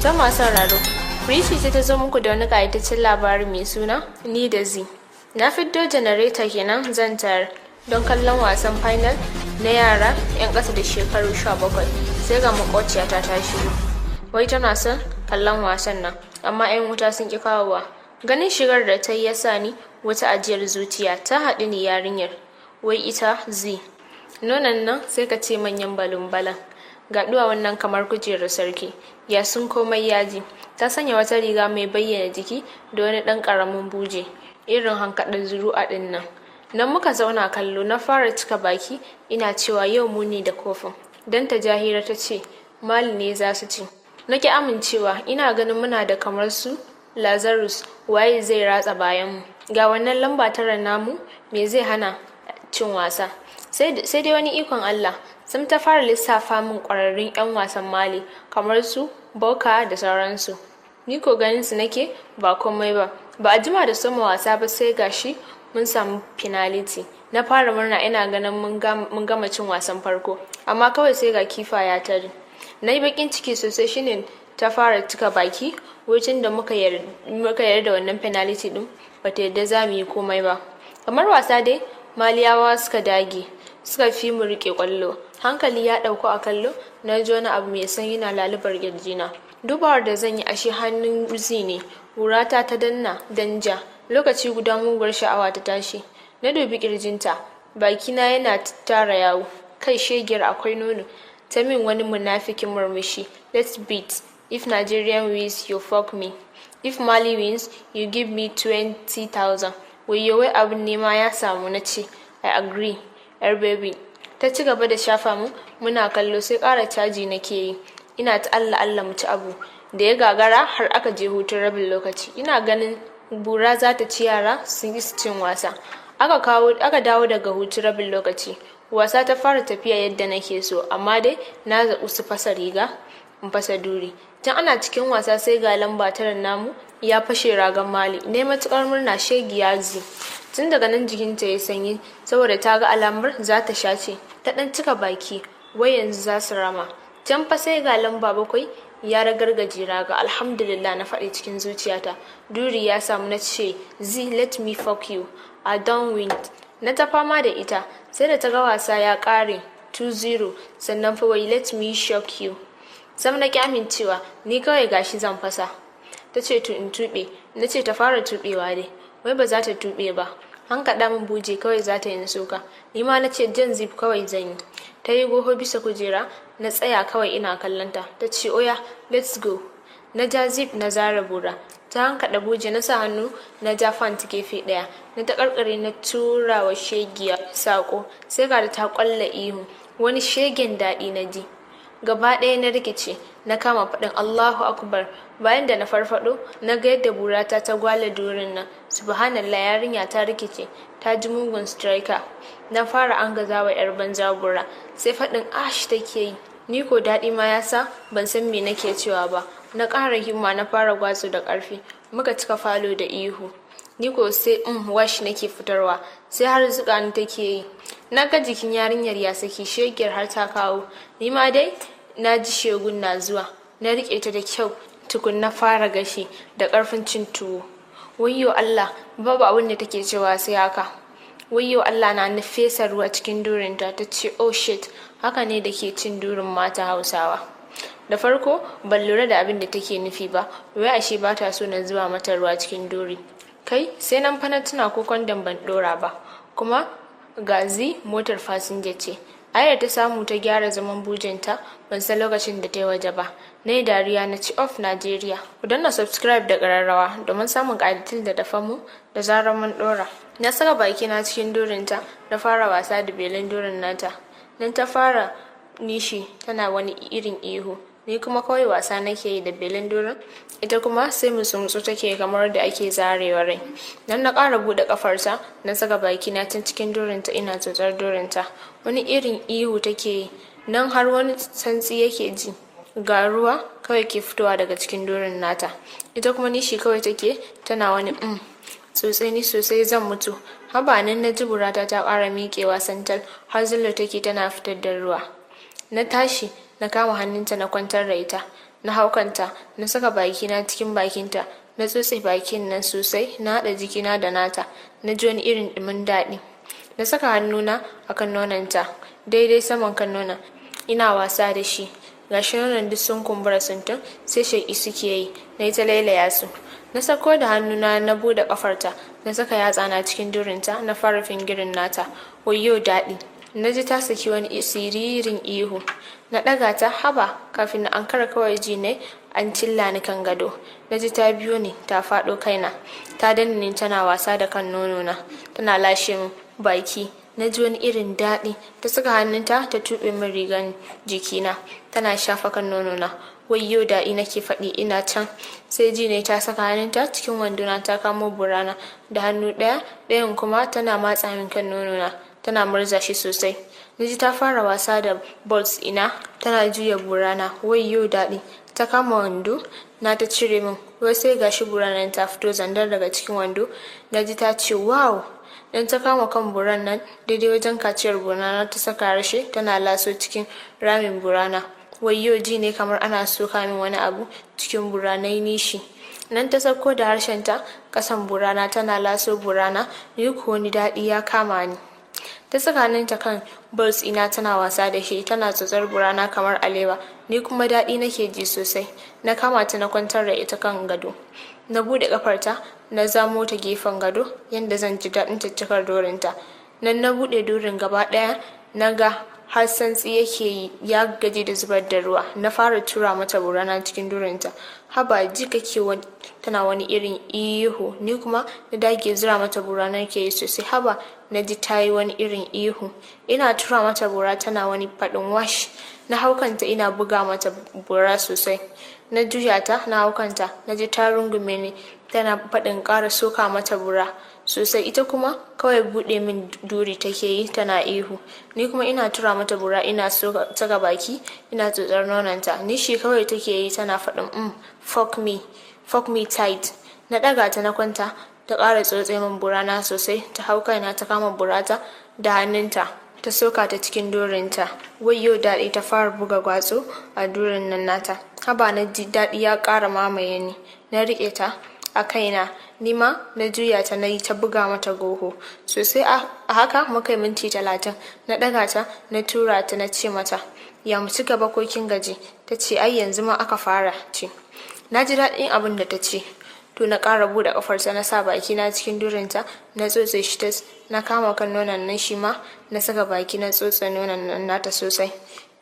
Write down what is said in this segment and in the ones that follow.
Ta masu sauraro, Rishi ce ta zo muku da wani ƙayataccen labari mai suna Ni da Zi. Na fiddo janareta kenan zan tayar don kallon wasan final na yara 'yan ƙasa da shekaru 17, sai ga maƙociyata ta shigo. Wai tana son kallon wasan nan, amma 'yan wuta sun ƙi kawowa. Ganin shigar da ta yi ya sa ni wata ajiyar zuciya. Ta haɗu ni yarinyar. Wai ita Zi. Nonon nan sai ka ce manyan balumbalan. Ga duwawun nan kamar kujerar sarki. Ya sun komai yaji. Ta sanya wata riga mai bayyana jiki da wani ɗan ƙaramin buje. Irin hankaɗar zuru'a ɗin nan. Nan muka zauna kallo, na fara cika baki ina cewa yau mu ne da kofin. Dan ta ja hira ta ce Mali ne za su ci. Na ki amincewa, ina ganin muna da kamar su Lazarus, waye zai ratsa bayanmu? Ga wannan lamba 9 namu, me zai hana cin wasa? Sai dai wani ikon Allah, sun ta fara lissafa min ƙwararrun 'yan wasan Mali kamar su Boka da sauransu. Ni ko ganin su nake ba komai ba. Ba a jima da soma wasa ba sai gashi mun samu finality. Na fara murna, ina ganin mun gama cin wasan farko. Amma kawai sai ga keeper ya tare. Na yi bakin ciki sosai. Shine ta fara cika baki wajen da muka yarda da wannan penalty din, bata yarda za mu yi komai ba. Kamar wasa dai Maliyawa suka dage, suka fi mu rike kwallo. Hankali ya ɗauko a kallo, na ji wani abu mai sanyi na lalubar kirjina. Dubawar da zan yi, ashe hannun Zi ne. Burata ta danna danja. Lokaci guda muguwar sha'awa ta tashi. Na dubi kirjinta, bakina yana tara yawo. Kai, shegiyar akwai nono. Ta min wani munafikin murmushi. "Let's bet. If Nigerian wins, you fuck me. If Mali wins, you give me 20,000." Wayyo, wai abin nema ya samu. Na ce, "I agree, yar baby." Ta ci gaba da shafa mu muna kallo, sai ƙara caji nake yi. Ina ta Allah Allah mu ci abu da ya gagara har aka je hutun rabin lokaci. Ina ganin bura za ta ci yara sun yi cin wasa. Aka kawo aka dawo daga hutun rabin lokaci. Wasa ta fara tafiya yadda nake so, amma dai na zaɓi su fasa riga in fasa duri. Tun ana cikin wasa sai ga lamba 9 namu ya fashe ragan Mali. Ne matukar murna, shegiya Zi. Tun daga nan jikinta ya sanyi saboda ta ga alamar za ta sha ce. Ta ɗan cika baki wai yanzu za su rama. Can fa sai ga lamba 7 ya ragargaje raga. "Alhamdulillah," na faɗi cikin zuciyata. Duri ya samu. Na ce, "Zi, let me fuck you. I don't win." Na ta fama da ita sai da ta ga wasa ya ƙare 2-0, sannan fa wai "Let me shock you." Sam na ki amincewa, ni kawai gashi zan fasa. Ta ce to in tuɓe. Na ce ta fara tuɓewa dai. Wai ba za ta tuɓe ba. Hankaɗa min buje kawai za ta yi soka. Ni ma na ce jan zip kawai zan yi. Ta yi goho bisa kujera, na tsaya kawai ina kallonta. Ta ce, "Oya, let's go." Na ja zip, na zara bura. Ta hankaɗa buje, na sa hannu na ja pant gefe ɗaya. Na ta karkare, na tura wa shegiya sako. Sai ga ta kwalla ihu. Wani shegen daɗi na ji. Gaba ɗaya na rikice, na kama faɗin "Allahu Akbar". Bayan da na farfado, na ga yadda burata ta gwale durin nan. Subhanallah, yarinya ta rikice, ta ji mugun striker. Na fara an gaza wa yar banza bura, sai faɗin "ash" take yi. Ni ko daɗi ma ya sa ban san me nake cewa ba. Na ƙara himma, na fara gwatsu da ƙarfi. Muka cika falo da ihu. Ni ko sai in wash nake fitarwa, sai har zuƙa ni take yi. Na ga jikin yarinyar ya saki, shegiyar har ta kawo. Ni ma dai na ji shegun na zuwa. Na riƙe ta da kyau tukun, na fara gashi da ƙarfin cin tuwo. "Wayyo Allah!" Babu abin da take cewa sai haka. "Wayyo Allah na!" Na fesa ruwa cikin durinta. Ta ce, "Oh shit, haka ne da ke cin durin mata Hausawa." Da farko ban lura da abin da take nufi ba, wai ashe ba ta so na zuba mata ruwa cikin duri. Kai, sai nan fa na tuna ko kwandon ban dora ba, kuma gazi motar fasinja ce. Ayar ta samu ta gyara zaman bujinta, ban san lokacin da ta yi waje ba. Na yi dariya, na ci off Najeriya. Ku danna subscribe da ƙararrawa domin samun ƙayatul da dafa mu da zarar mun ɗora. Na saka bakina cikin durinta, na fara wasa da belin durin nata. Nan ta fara nishi tana wani irin ihu. Ni kuma kawai wasa nake yi da belin durin, ita kuma sai mutsu take kamar da ake zarewa rai. Nan na ƙara buɗe ƙafarta, na saka bakina can cikin durinta ina tsotsar durinta. Wani irin ihu take yi, nan har wani santsi yake ji. Ga ruwa kawai ke fitowa daga cikin durin nata. Ita kuma nishi kawai take tana wani Tsotse ni sosai, zan mutu. Haba, nan na ji burata ta ƙara miƙewa santal, har zullo take tana fitar da ruwa. Na tashi, na kama hannunta, na kwantar da ita. Na hau kanta, na saka bakina cikin bakinta, na tsotse bakin nan sosai, na haɗa jikina da nata, na ji wani irin ɗumin daɗi. Na saka hannuna a kan nononta, daidai saman kan nonon, ina wasa da shi. Gashi nonon duk sun kumbura suntun, sai sheƙi suke yi, na yi ta lailaya su. Na sako da hannuna na buɗe ƙafarta, na saka yatsana cikin durinta, na fara fingering nata. Wayyo daɗi! Na ji ta saki wani siririn ihu. Na ɗaga ta, haba, kafin na ankara kawai ji ne an cilla ni kan gado. Na ji ta biyo ni, ta faɗo kaina. Ta danne ni tana wasa da kan nonona, tana lashe min baki. Na ji wani irin daɗi. Ta saka hannunta ta tuɓe min rigan jikina, tana shafa kan nonona. Wayyo daɗi nake faɗi ina can. Sai ji ne ta saka hannunta cikin wandona, ta kamo burana da hannu ɗaya, ɗayan kuma tana matsa min kan nonona, tana murza shi sosai. Na ji ta fara wasa da balls ina, tana juya burana. Wayyo daɗi! Ta kama wando na ta cire min. Wai sai gashi buranan ta fito zandar daga cikin wando. Na ji ta ce, "Wow!" Dan ta kama kan buran nan daidai wajen kaciyar burana, ta saka harshe tana laso cikin ramin burana. Wayyo, ji ne kamar ana soka min wani abu cikin buranai nishi. Nan ta sauko da harshenta kasan burana, tana laso burana, ni ko wani daɗi ya kama ni. Ta saka hannunta kan balls ina, tana wasa da shi, tana tsotsar burana kamar alewa, ni kuma daɗi nake ji sosai. Na kama ta, na kwantar da ita kan gado. Na buɗe kafarta, na zamo ta gefen gado yadda zan ji daɗin caccakar dorinta. Nan na buɗe durin gaba ɗaya, na ga har santsi yake yi, ya gaji da zubar da ruwa. Na fara tura mata burana cikin durinta. Haba, ji kake tana wani irin ihu, ni kuma na dage zura mata burana ke yi sosai. Haba, na ji ta yi wani irin ihu. Ina tura mata bura, tana wani faɗin wash. Na hau kanta, ina buga mata bura sosai. Na juya ta, na hau kanta, na ji ta rungume ni, tana faɗin ƙara soka mata bura sosai. Ita kuma kawai buɗe min duri take yi, tana ihu, ni kuma ina tura mata bura, ina saka baki ina tsotsar nononta. Nishi kawai take yi, tana faɗin, Fuck me, fuck me tight." Na ɗaga ta, na kwanta, ta ƙara tsotse min burana sosai. Ta hau kaina, ta kama burata da hannunta, ta soka ta cikin durinta. Wayyo daɗi! Ta fara buga gwatso a durin nan nata. Haba, na ji daɗi ya ƙara mamaye ni. Na riƙe ta a kaina, ni ma na juya ta, na yi ta buga mata goho sosai. A haka muka yi minti 30. Na ɗaga ta, na tura ta, na ce mata, "Ya mu ci gaba ko kin gaji?" Ta ce, "Ai yanzu ma aka fara ci." Na ji daɗin abin da ta ce. To, na ƙara buɗe ƙafarta, na sa baki na cikin durinta, na tsotse shi tas. Na kama kan nonon nan, shi ma na saka baki na tsotse nonon nan nata sosai.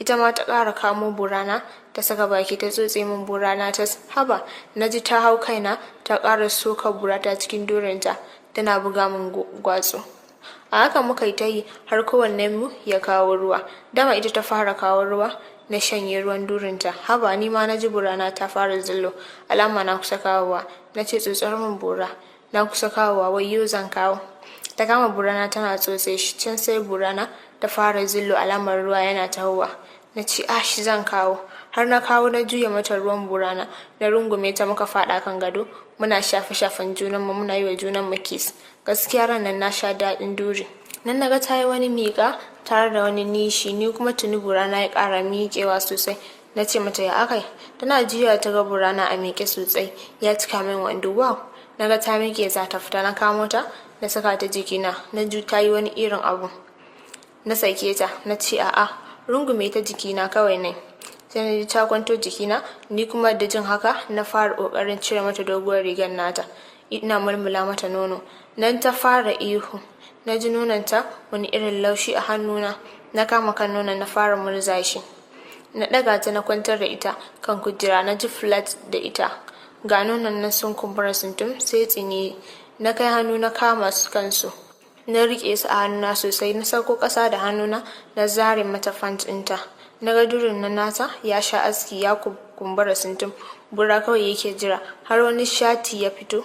Ita ma ta ƙara kamo burana, ta saka baki ta tsotse min burana tas. Haba, na ji ta hau kaina, ta ƙara soka burata cikin durinta, tana buga min gwatso. A haka muka yi ta yi har kowanne mu ya kawo ruwa. Dama ita ta fara kawo ruwa, na shanye ruwan durinta. Haba, ni ma na ji burana ta fara zillo, alama na kusa kawowa. Na ce, "Tsotsar min bura, na kusa kawowa, wayyo zan kawo." Ta kama burana, tana tsotse shi. Can sai burana ta fara zillo, alamar ruwa yana tahowa. Na ce, "Ash, zan kawo." Har na kawo, na juya mata ruwan burana, na rungume ta, muka faɗa kan gado, muna shafe shafen junanmu, muna yi wa junanmu kiss. Gaskiya ran nan na sha daɗin duri. Nan na ga ta yi wani miƙa tare da wani nishi, ni kuma tuni burana ya ƙara miƙewa sosai. Na ce mata, "Ya akai?" Tana juyawa ta ga burana a miƙe sosai, ya cika min wando. Wow! Na ga ta miƙe za ta fita, na kamo ta, na saka ta jikina. Na ji ta yi wani irin abu. Na sake ta, na ce a'a. Rungume ta jikina kawai ne, sai na ji ta kwanto jikina. Ni kuma da jin haka na fara kokarin cire mata doguwar rigar nata, ina mulmula mata nono. Nan ta fara ihu. Na ji nononta wani irin laushi a hannuna. Na kama kan nonon, na fara murza shi. Na ɗaga ta, na kwantar da ita kan kujera. Na ji flat da ita, ga nonon nan sun kumbura suntum, sai tsini. Na kai hannu na kama su kansu, na riƙe su a hannuna sosai. Na sauko ƙasa da hannuna, na zare mata pant ɗinta. Na ga durin na nata ya sha aski, ya kumbura suntum, bura kawai yake jira, har wani shati ya fito.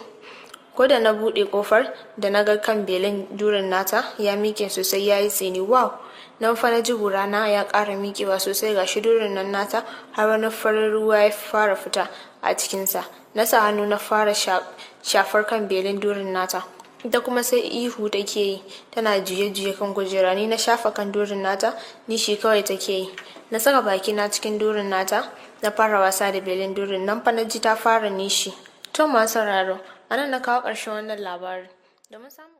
Ko da na buɗe ƙofar da na ga kan belin durin nata ya miƙe sosai, ya yi tsini. Wow! Nan fa na ji burana ya ƙara miƙewa sosai. Ga shi durin nan nata har wani farin ruwa ya fara fita a cikinsa. Na sa hannu na fara shafar kan belin durin nata. Ita kuma sai ihu take yi, tana juye-juye kan kujera. Ni na shafa kan durin nata, nishi kawai take yi. Na saka bakina cikin durin nata. Na fara wasa da belin durin nan fa, na ji ta fara nishi. To masu sauraro, anan na kawo ƙarshen wannan labarin. Domin samun